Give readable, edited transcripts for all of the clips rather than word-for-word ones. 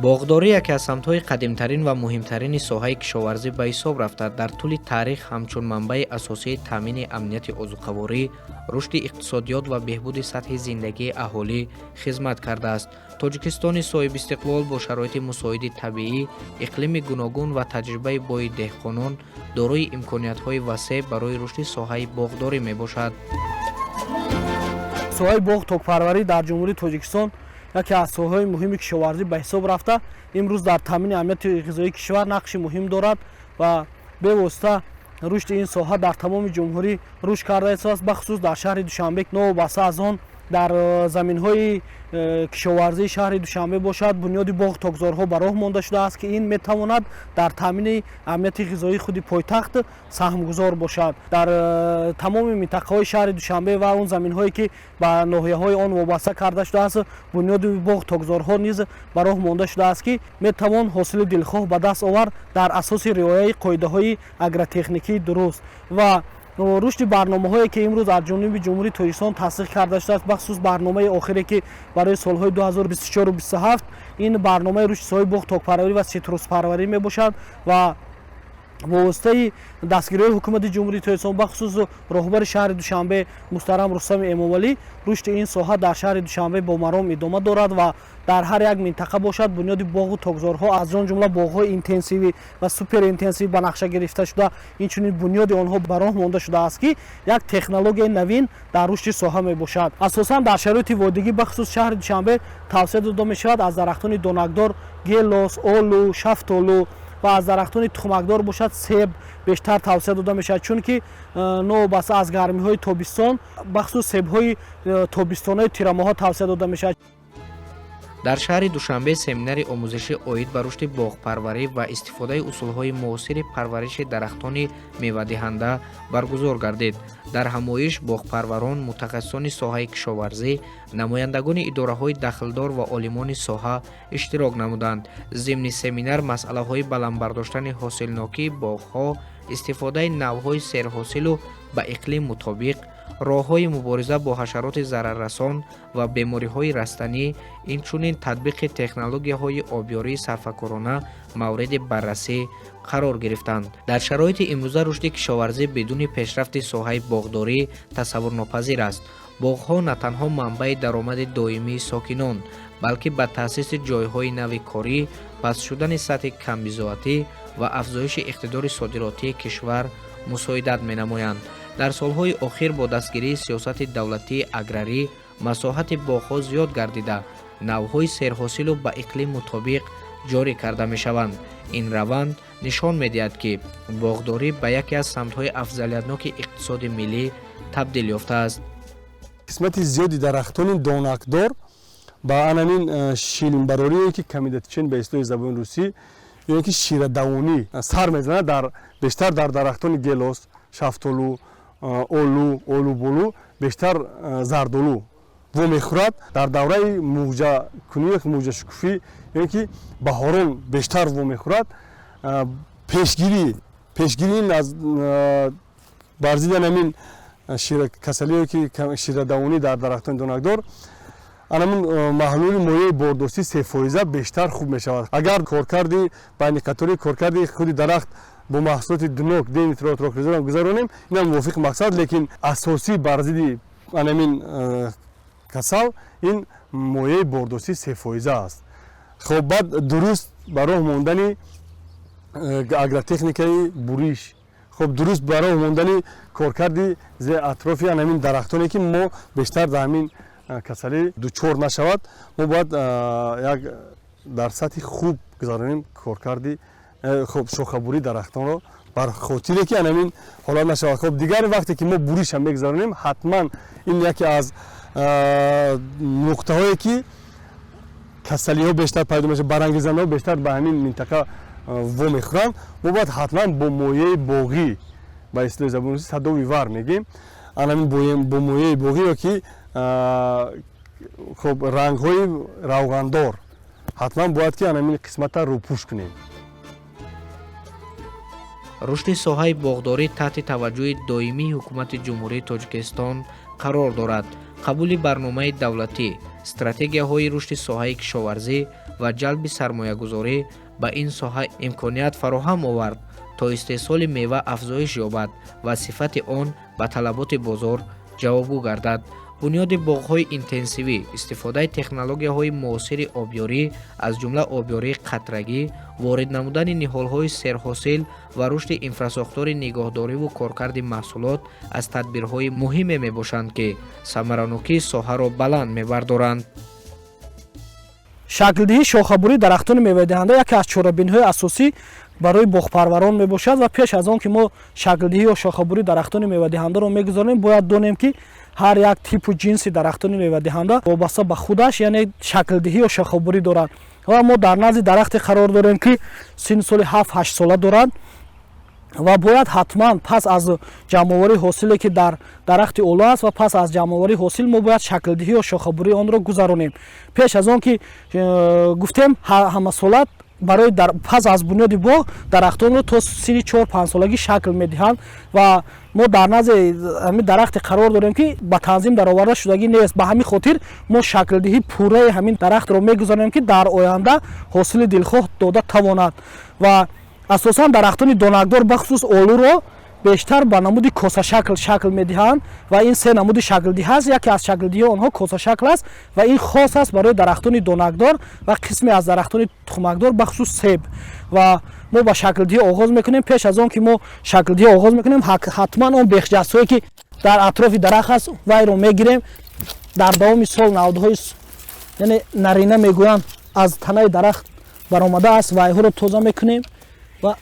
Боғдорӣ яке аз самтҳои қадимтарин ва муҳимтарини соҳаи кишоварзӣ ба ҳисоб рафта, дар тӯли таърих ҳамчун манбаи асосии таъмини амнияти озуқаворӣ, рушди иқтисодиёт ва беҳбуди сатҳи зиндагии аҳолӣ хизмат кардааст. Тоҷикистони соҳибистиқлол бо шароити мусоиди табиӣ, иқлими гуногун ва таҷрибаи бои деҳқонон дорои имкониятҳои васеъ барои рушди соҳаи боғдорӣ мебошад. Соҳаи боғ токпарварӣ дар Ҷумҳурии Тоҷикистон яке аз соҳаҳои муҳими кишоварзӣ ба ҳисоб рафта, имрӯз дар таъмини амнияти ғизоии кишвар нақши муҳим дорад ва бевосита рушди ин соҳа дар тамоми ҷумҳурӣ рушд карда истодааст, бахусус дар шаҳри Душанбе. Новобаста аз он, дар заминҳои кишоварзии шаҳри Душанбе бошад, бунёди боғ токзорҳо ба роҳ монда шудааст, ки ин метавонад дар таъмини амнияти ғизоии худи пойтахт саҳмгузор бошад. Дар тамоми минтақаҳои шаҳри Душанбе ва он заминҳое, ки ба ноҳияҳои он вобаста карда шудааст, бунёди боғ токзорҳо низ ба роҳ монда шудааст, ки метавон ҳосили дилхоҳ ба даст овард дар асоси риояи қоидаҳои агротехникии дуруст ва рушди барномаҳое, ки имрӯз аз ҷониби Ҷумҳурии Тоҷикистон тасдиқ карда шудааст, бахусус барномаи охире, ки барои солҳои 2024 27, ин барномаи рушди соҳаи боғ токпарварӣ ва ситруспарварӣ мебошад ва бо воситаи дастгириҳои Ҳукумати Ҷумҳурии Тоҷикистон, бахусус роҳбари шаҳри Душанбе муҳтарам Рустами Эмомалӣ, рушди ин соҳа дар шаҳри Душанбе бо маром идома дорад ва дар ҳар як минтақа бошад, бунёди боғу токзорҳо, аз он ҷумла боғҳои интенсивӣ ва суперинтенсивӣ ба нақша гирифта шуда, инчунин бунёди онҳо ба роҳ монда шудааст, ки як технологияи навин дар рушди соҳа мебошад. Асосан дар шароити водигӣ, бахусус шаҳри Душанбе, тавсия дода мешавад аз дарахтони донакдор гелос, олу, шафтолу ва аз дарахтони тухмакдор бошад, себ бештар тавсия дода мешавад, чунки новобаста аз гармиҳои тобистон, бахусус себҳои тобистонаи тирамоҳа тавсия дода мешавад. Дар шаҳри Душанбе семинари омӯзишӣ оид ба рушди боғпарварӣ ва истифодаи усулҳои муосири парвариши дарахтони мевадиҳанда баргузор гардид. Дар ҳамоиш боғпарварон, мутахассисони соҳаи кишоварзӣ, намояндагони идораҳои дахлдор ва олимони соҳа иштирок намуданд. Зимни семинар масъалаҳои баланд бардоштани ҳосилнокии боғҳо, истифодаи навъҳои серҳосилу ба иқлим мутобиқ, роҳҳои мубориза бо ҳашароти зараррасон ва бемориҳои растанӣ, инчунин татбиқи технологияҳои обёрии сарфакорона мавриди баррасӣ қарор гирифтанд. Дар шароити имрӯза рушди кишоварзӣ бидуни пешрафти соҳаи боғдорӣ тасаввурнопазир аст. Боғҳо на танҳо манбаи даромади доимии сокинон, балки ба таъсиси ҷойҳои нави корӣ, паст шудани сатҳи камбизоатӣ ва афзоиши иқтидори содиротии кишвар мусоидат менамоянд. Дар солҳои охир бо дастгирии сиёсати давлатии аграрӣ масоҳати боғҳо зиёд гардида, навъҳои серҳосилу ба иқлим мутобиқ ҷорӣ карда мешаванд. Ин раванд нишон медиҳад, ки боғдорӣ ба яке аз самтҳои афзалиятноки иқтисоди миллӣ табдил ёфтааст. Қисмати зиёди дарахтони донакдор ба анамин шилмбарорие, ки комедотечение ба истилоҳи забони русӣ ё ин ки ширадавонӣ сар мезанад, дар бештар дар дарахтони гелос, шафтолу, олу, олуболу, бештар зардолу вомехӯрад. Дар давраи муғҷакунӣ ё муғҷашукуфӣ ё ки баҳорон бештар вомехӯрад. Пешгирӣ аз бар зидди ҳамин касалие ки ширадавонӣ дар дарахтони донакдор, анамун маҳлули моеи бордостӣ 3% бештар хуб мешавад. Агар коркарди байниқатории коркарди худи дарахт бо маҳсулоти дунок динитротрокрезолам гузаронем, инам мувофиқи мақсад, лекин асосӣ бар зидди анамин касал ин моеи бордостӣ 3% аст. Хоб, баъд дуруст ба роҳ мондани агротехникаи буриш, хоб, дуруст ба роҳ мондани коркарди атрофи анамин дарахтоне, ки мо бештар дар ҳамин касалӣ дучор нашавад, мо бояд як дар сатҳи хуб гузаронем коркарди, хоб, шохабурии дарахтонро, бар хотире ки анамин ҳолат нашавад. Хоб, дигар вақте ки мо буриша мегузаронем, ҳатман ин яке аз нуқтаҳое, ки касалиҳо бештар пайдо мешавад, барангезандаҳо бештар ба ҳамин минтақа вомехӯранд, мо бояд ҳатман бо моеи боғӣ, ба истилоҳи забони русӣ садовый вар мегӯем, анамин бо моеи боғӣ ё ки, хоб, рангҳои равғандор ҳатман бояд ки анамин қисмата рӯпӯш кунем. Рушди соҳаи боғдорӣ таҳти таваҷҷӯҳи доимии Ҳукумати Ҷумҳурии Тоҷикистон қарор дорад. Қабули барномаи давлатӣ Стратегияҳои рушди соҳаи кишоварзӣ ва ҷалби сармоягузорӣ ба ин соҳа имконият фароҳам овард, то истеҳсоли мева афзоиш ёбад ва сифати он ба талаботи бозор ҷавобгӯ гардад. Бунёди боғҳои интенсивӣ, истифодаи технологияҳои муосири обёрӣ, аз ҷумла обёрии қатрагӣ, ворид намудани ниҳолҳои серҳосил ва рушди инфрасохтори нигоҳдориву коркарди маҳсулот аз тадбирҳои муҳиме мебошанд, ки самаранокии соҳаро баланд мебардоранд. Шаклдиҳии шохабурии дарахтони мевадиҳанда яке аз чорабиниҳои асосӣ барои боғпарварон мебошад ва пеш аз он ки мо шаклдиҳӣ ё шохабурии дарахтони мевадиҳандаро мегузаронем, бояд донем, ки ҳар як типу ҷинси дарахтони мевадиҳанда вобаста ба худаш, яъне шаклдиҳӣ ё шохабурӣ дорад. Ва мо дар назди дарахте қарор дорем, ки синни соли 7-8 сола дорад ва бояд ҳатман пас аз ҷамъоварии ҳосиле, ки дар дарахти олу аст, ва пас аз ҷамъоварии ҳосил мо бояд шаклдиҳӣ ё шохабурии онро гузаронем. Пеш аз он ки гуфтем, ҳамасола барои пас аз бунёди боғ дарахтонро то синни 4-5 солагӣ шакл медиҳанд ва мо дар назди ҳамин дарахте қарор дорем, ки ба танзим дароварда шудагӣ нест. Ба ҳамин хотир мо шаклдиҳии пурраи ҳамин дарахтро мегузаронем, ки дар оянда ҳосили дилхоҳ дода тавонад. Ва асосан дарахтони донакдор, бахусус олуро, бештар ба намуди косашакл шакл медиҳанд ва ин се намуди шаклдиҳ аст. Яке аз шаклдиҳи онҳо косашакл аст ва ин хос аст барои дарахтони донакдор ва қисме аз дарахтони тухмакдор, бахусус себ. Ва мо ба шаклдиҳӣ оғоз мекунем. Пеш аз он ки мо шаклдиҳӣ оғоз мекунем, ҳатман он бехҷастҳое, ки дар атрофи дарахт аст, вайро мегирем. Дар давоми сол навдҳои, яъне нарина мегӯянд, аз танаи дарахт баромадааст, вайҳоро тоза мекунем ва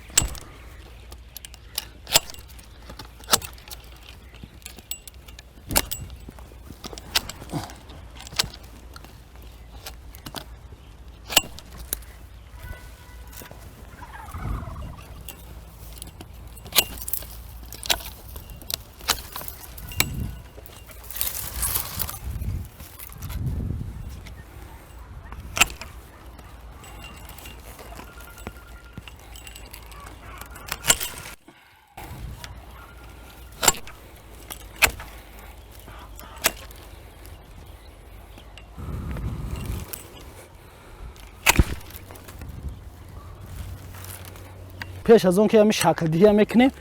пеш аз он ки ҳамин шаклдиҳия мекунем,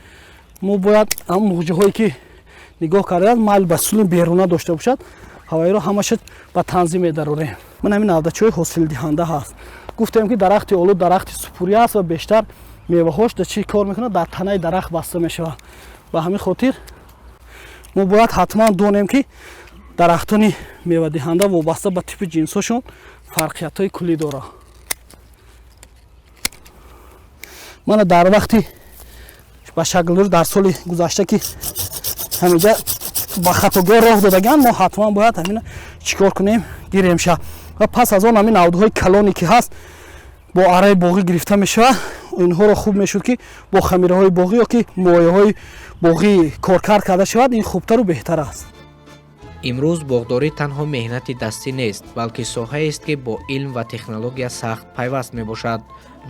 мо бояд ҳамн муғҷаҳое, ки нигоҳ кардаад, майл ба сӯи беруна дошта бошад, ҳавоиро ҳамаша ба танзим медарорем. Ман ҳамин навдачаҳои ҳосилдиҳанда ҳаст. Гуфтем, ки дарахти олу дарахти супурӣ аст ва бештар меваҳош дар чӣ кор мекунад? Дар танаи дарахт баста мешавад. Ба ҳамин хотир мо бояд ҳатман донем, ки дарахтони мевадиҳанда вобаста ба типи ҷинсҳошон фарқиятҳои куллӣ дорад. Мана, дар вақти ба шаклдор дар соли гузашта, ки ҳаминҷа ба хатогиҳо роҳ додагианд, мо ҳатман бояд ҳамина чӣ кор кунем? Гирем ша. Ва пас аз он ҳамин навдҳои калоне, ки ҳаст, бо араи боғӣ гирифта мешавад. Инҳоро хуб мешуд, ки бо хамираҳои боғӣ ё ки мояҳои боғӣ коркард карда шавад, ин хубтару беҳтар аст. Имрӯз боғдорӣ танҳо меҳнати дастӣ нест, балки соҳаест, ки бо илм ва технология сахт пайваст мебошад.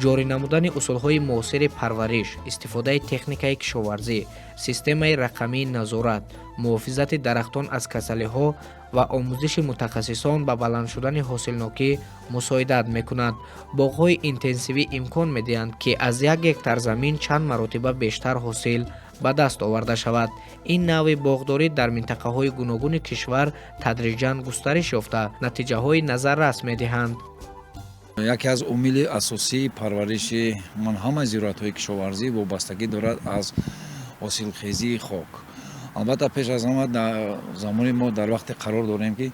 Ҷорӣ намудани усулҳои муосири парвариш, истифодаи техникаи кишоварзӣ, системаи рақамии назорат, муҳофизати дарахтон аз касалиҳо ва омӯзиши мутахассисон ба баланд шудани ҳосилнокӣ мусоидат мекунад. Боғҳои интенсивӣ имкон медиҳанд, ки аз як гектар замин чанд маротиба бештар ҳосил ба даст оварда шавад. Ин навъи боғдорӣ дар минтақаҳои гуногуни кишвар тадриҷан густариш ёфта, натиҷаҳои назаррас медиҳанд. Яке аз омили асосии парвариши ман ҳамаи зироатҳои кишоварзӣ вобастагӣ дорад аз ҳосилхезии хок. Албатта, пеш аз ҳама, дар замони мо дар вақте қарор дорем, ки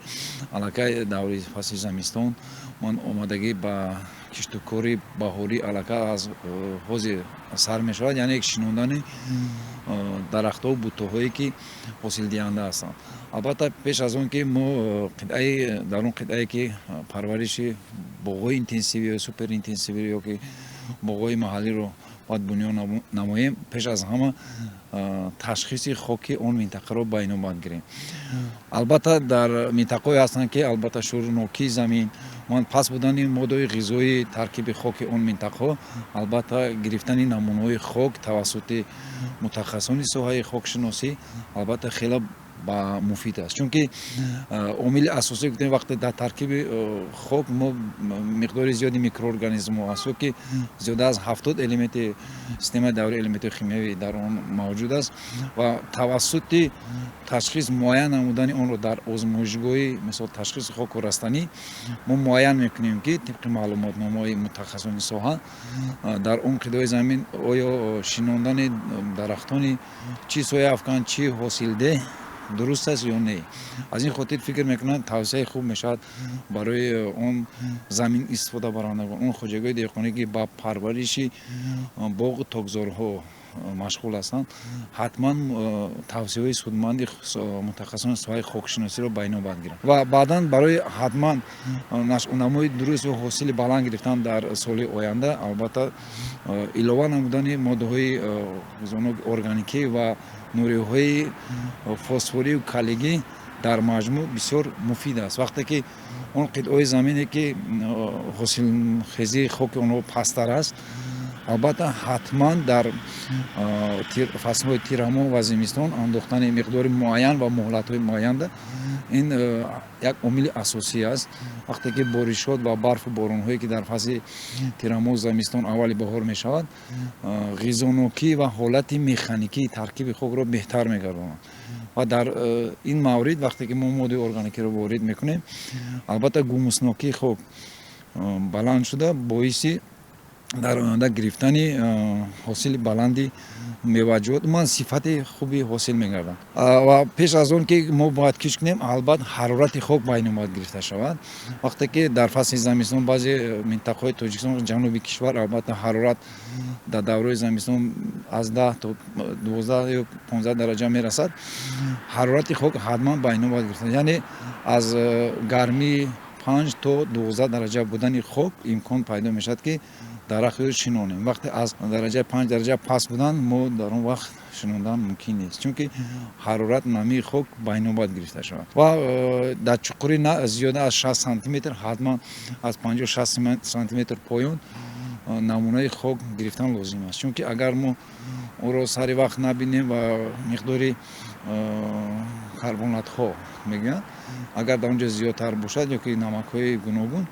аллакай даври фасли замистон ман омадагӣ ба киштукори баҳорӣ аллакай аз ҳозир сар мешавад, яъне шинондани дарахтҳо, буттоҳое, ки ҳосилдиҳанда ҳастанд. Албатта, пеш аз он ки мо қитъаи дар он қитъае, ки парвариши боғҳои интенсивӣ ё суперинтенсивӣ ё ки боғҳои маҳаллиро бояд бунёд намоем, пеш аз ҳама ташхиси хоки он минтақаро ба инобат гирем. Албатта, дар минтақаҳое ҳастанд, ки албатта шӯрнокии замин ман паст будани моддаҳои ғизоии таркиби хоки он минтақаҳо, албатта, гирифтани намунаҳои хок тавассути мутахассисони соҳаи хокшиносӣ албатта хеле Ба муфид аст, чунки омили асосӣ гуфтем, вақте дар таркиби хок мо миқдори зиёди микроорганизмҳо ҳаст, ки зиёда аз 70 элементи системаи даврии элементҳои химиявӣ дар он мавҷуд аст ва тавассути ташхис муайян намудани онро дар озмоишгоҳи, мисол, ташхиси хоку растанӣ мо муайян мекунем, ки тибқи маълумотномаҳои мутахассисони соҳа дар он қитъаи замин оё шинондани дарахтони чӣ сояафкан, чӣ ҳосилдеҳ дуруст аст ё не. Аз ин хотир фикр мекунам, тавсияи хуб мешавад барои он замин истифодабарандагон, он хоҷагиҳои деҳқонӣ, ки ба парвариши боғу токзорҳо машғул ҳастанд, ҳатман тавсияҳои судманди мутахассисони соҳаи хокшиносиро ба инобат гиранд ва баъдан барои ҳатман нашъунамои дуруст ё ҳосили баланд гирифтан дар соли оянда, албатта, илова намудани моддаҳои органикӣ ва нуриҳои фосфорию калигӣ дар маҷмӯъ бисёр муфид аст. Вақте ки он қитъаҳои замине, ки ҳосилхезии хоки онҳо пасттар аст, албатта, ҳатман дар фаслҳои тирамоҳ ва зимистон андохтани миқдори муайян ва муҳлатҳои муайянда ин як омили асосӣ аст. Вақте ки боришот ва барфу боронҳое, ки дар фасли тирамоҳ, зимистон, аввали баҳор мешавад, ғизонокӣ ва ҳолати механикии таркиби хокро беҳтар мегардонад ва дар ин маврид, вақте ки мо моддаи органикиро ворид мекунем, албатта, гумуснокии хок баланд шуда, боиси дар оянда гирифтани ҳосили баланди меваҷот, умуман сифати хуби ҳосил мегардад. Ва пеш аз он ки мо бояд кишт кунем, албатта, ҳарорати хок ба инобат гирифта шавад. Вақте ки дар фасли зимистон баъзе минтақаҳои Тоҷикистон, ҷануби кишвар, албатта, ҳарорат дар давраи зимистон аз 10 то 12 ё 15 дараҷа мерасад, ҳарорати хок ҳатман ба инобат гирифта, яъне аз гармии 5 то 12 дараҷа будани хок имкон пайдо мешавад, ки дарахтро шинонем. Вақте аз дараҷаи 5 дараҷа паст будан, мо дар он вақт шинондан мумкин нест, чунки ҳарорат, намии хок ба инобат гирифта шавад ва дар чуқурӣ на зиёда аз 60 сантиметр, ҳатман аз 50-60 сантиметр поён намунаи хок гирифтан лозим аст, чунки агар мо онро сари вақт набинем ва миқдори карбонатҳо мегӯянд, агар дар он ҷо зиёдтар бошад ё ки намакҳои гуногун,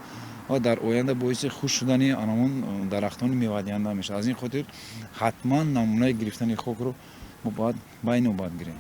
ва дар оянда боиси хушк шудани анамон дарахтони мевадиҳанда мешавад. Аз ин хотир ҳатман намунаи гирифтани хокро мо бояд ба инобат гирем.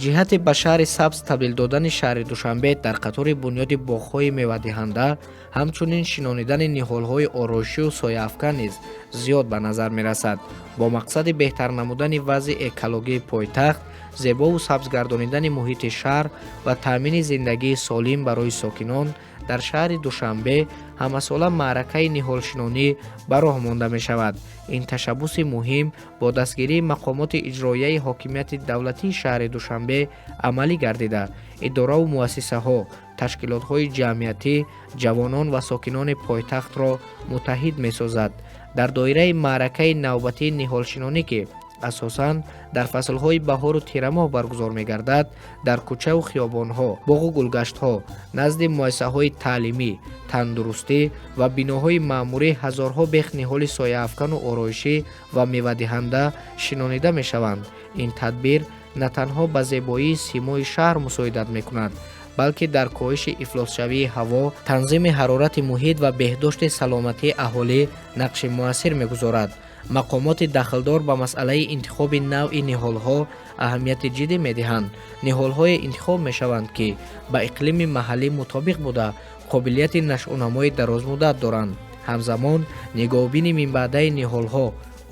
Ҷиҳати ба шаҳри сабз табдил додани шаҳри Душанбе дар қатори бунёди боғҳои мевадиҳанда, ҳамчунин шинонидани ниҳолҳои ороишию сояафкан низ зиёд ба назар мерасад. Бо мақсади беҳтар намудани вазъи экологии пойтахт, зебову сабзгардонидани муҳити шаҳр ва таъмини зиндагии солим барои сокинон, дар шаҳри Душанбе ҳамасола маъракаи ниҳолшинонӣ ба роҳ монда мешавад. Ин ташаббуси муҳим бо дастгирии мақомоти иҷроияи ҳокимияти давлатии шаҳри Душанбе амалӣ гардида, идораву муассисаҳо, ташкилотҳои ҷамъиятӣ, ҷавонон ва сокинони пойтахтро муттаҳид месозад. Дар доираи маъракаи навбатии ниҳолшинонӣ, ки асосан дар фаслҳои баҳору тирамоҳ баргузор мегардад, дар кӯчаву хиёбонҳо, боғу гулгаштҳо, назди муассисаҳои таълимӣ, тандурустӣ ва биноҳои маъмурӣ ҳазорҳо бех ниҳоли сояафкану ороишӣ ва мевадиҳанда шинонида мешаванд. Ин тадбир на танҳо ба зебоии симои шаҳр мусоидат мекунад, балки дар коҳиши ифлосшавии ҳаво, танзими ҳарорати муҳит ва беҳдошти саломатии аҳолӣ нақши муассир мегузорад. Мақомоти дахлдор ба масъалаи интихоби навъи ниҳолҳо аҳамияти ҷиддӣ медиҳанд. Ниҳолҳое интихоб мешаванд, ки ба иқлими маҳаллӣ мутобиқ буда, қобилияти нашъунамои дарозмуддат доранд. Ҳамзамон нигоҳубини минбаъдаи ниҳолҳо,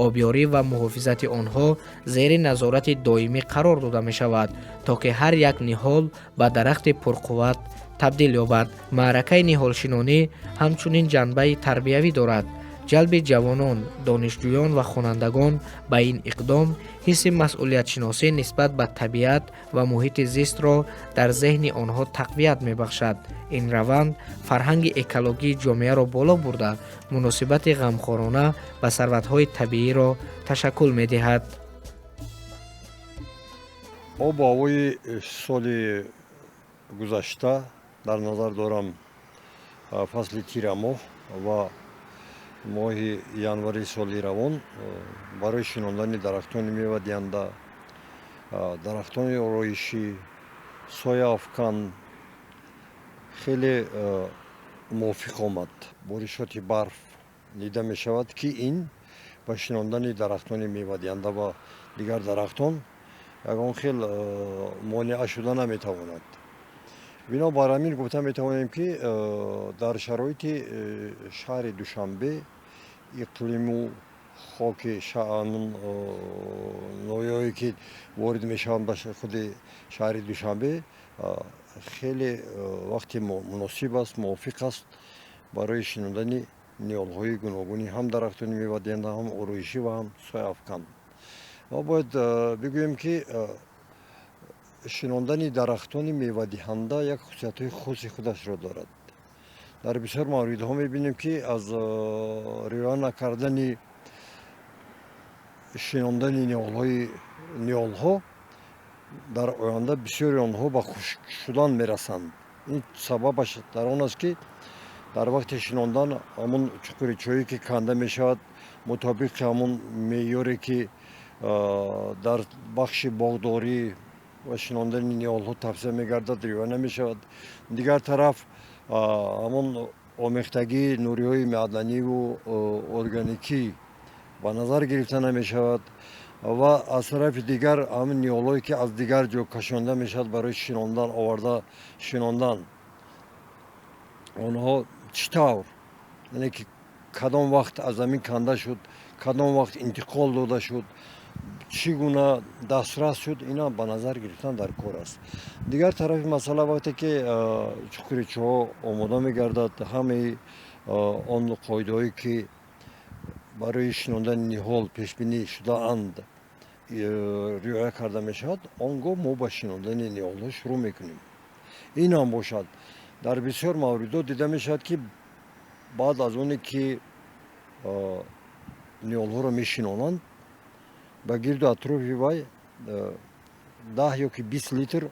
обёрӣ ва муҳофизати онҳо зери назорати доимӣ қарор дода мешавад, то ки ҳар як ниҳол ба дарахти пурқувват табдил ёбад. Маъракаи ниҳолшинонӣ ҳамчунин ҷанбаи тарбиявӣ дорад. Ҷалби ҷавонон, донишҷӯён ва хонандагон ба ин иқдом ҳисси масъулиятшиносӣ нисбат ба табиат ва муҳити зистро дар зеҳни онҳо тақвият мебахшад. Ин раванд фарҳанги экологии ҷомеаро боло бурда, муносибати ғамхорона ба сарватҳои табииро ташаккул медиҳад. Обу ҳавои соли гузашта, дар назар дорам фасли тирамоҳ ва моҳи январи соли равон, барои шинондани дарахтони мевадиҳанда. Дарахтони ороишӣ, сояафкан хеле мувофиқ омад. Боришоти барф дида мешавад, ки ин ба шинондани дарахтони мевадиҳанда ва дигар дарахтон ягон хел монеа шуда наметавонад. Бинобар ҳамин гуфта метавонем, ки дар шароити шаҳри Душанбе, иқлиму хоки ноҳияҳое, ки ворид мешаванд ба худи шаҳри Душанбе, хеле вақти муносиб аст, мувофиқ аст барои шинондани ниҳолҳои гуногуни ҳам дарахтони мевадиҳанда, ҳам ороишӣ ва ҳам сояафкан. Ва бояд бигӯем, ки шинондани дарахтони мевадиҳанда як хусусиятҳои хоси худашро дорад. Дар бисёр мавридҳо мебинем, ки аз риоя накардани шинондани ниҳолҳо дар оянда бисёри онҳо ба хушк шудан мерасанд. Ин сабабаш дар он аст, ки дар вақти шинондан ҳамон чуқуричое, ки канда мешавад, мутобиқи ҳамон меъёре, ки дар бахши боғдорӣ ва шинондани ниҳолҳо тавсия мегардад, риоя намешавад. Дигар тараф, ҳамон омехтагии нуриҳои маъданиву органикӣ ба назар гирифта намешавад. Ва аз тарафи дигар, ҳамин ниҳолҳое, ки аз дигар ҷо кашонда мешавад, барои шинондан оварда шинондан, онҳо чӣ тавр, яъне ки кадом вақт аз замин канда шуд, кадом вақт интиқол дода шуд, чӣ гуна дастрас шуд, ина ба назар гирифтан дар кор аст. Дигар тарафи масъала, вақте ки чуқуричоҳо омода мегардад, ҳамаи он қоидаҳое, ки барои шинондани ниҳол пешбинӣ шудаанд, риоя карда мешавад, он гоҳ мо ба шинондани ниҳолҳо шурӯъ мекунем. Ин ҳам бошад, дар бисёр мавридҳо дида мешавад, ки баъд аз оне ки ниҳолҳоро мешинонанд, ба гирду атрофи вай 10 ё ки 20 литр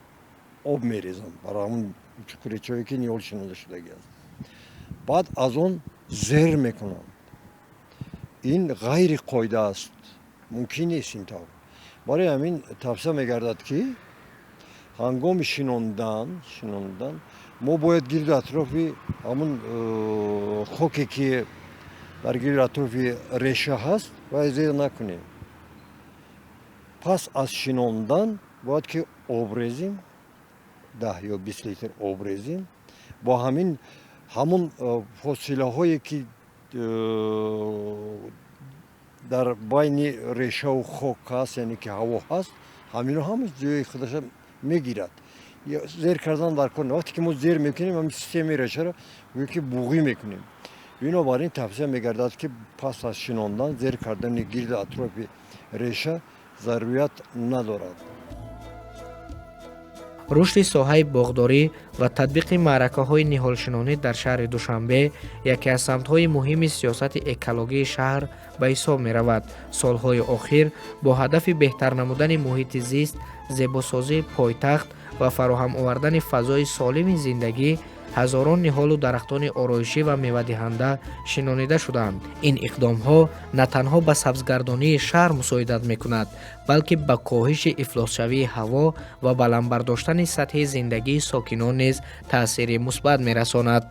об мерезанд, бар ҳамун чуқуричое, ки ниҳол шинонда шудагӣ аст. Баъд аз он зер мекунанд. Ин ғайри қоида аст, мумкин нест ин тавр. Барои ҳамин тавсия мегардад, ки ҳангоми шинондан мо бояд гирду атрофи ҳамун хоке, ки дар гирду атрофи реша ҳаст, вай зер накунем. Пас аз шинондан бояд ки об резим, 10 ё 20 литр об резим. Бо ҳамин ҳамун фосилаҳое, ки дар байни решаву хок ҳаст, яъне ки ҳаво ҳаст, ҳамино ҳама ҷои худаша мегирад. Зер кардан дар кор, вақте ки мо зер мекунем, ҳамин системаи решаро гӯё ки буғӣ мекунем. Бинобар ин тавсия мегардад, ки пас аз шинондан зер кардани гирду атрофи реша зарурият надорад. Рушди соҳаи боғдорӣ ва татбиқи маъракаҳои ниҳолшинонӣ дар шаҳри Душанбе яке аз самтҳои муҳими сиёсати экологии шаҳр ба ҳисоб меравад. Солҳои охир бо ҳадафи беҳтар намудани муҳити зист, зебосозии пойтахт ва фароҳам овардани фазои солими зиндагӣ ҳазорон ниҳолу дарахтони ороишӣ ва мевадиҳанда шинонида шудаанд. Ин иқдомҳо на танҳо ба сабзгардонии шаҳр мусоидат мекунад, балки ба коҳиши ифлосшавии ҳаво ва баланд бардоштани сатҳи зиндагии сокинон низ таъсири мусбат мерасонад.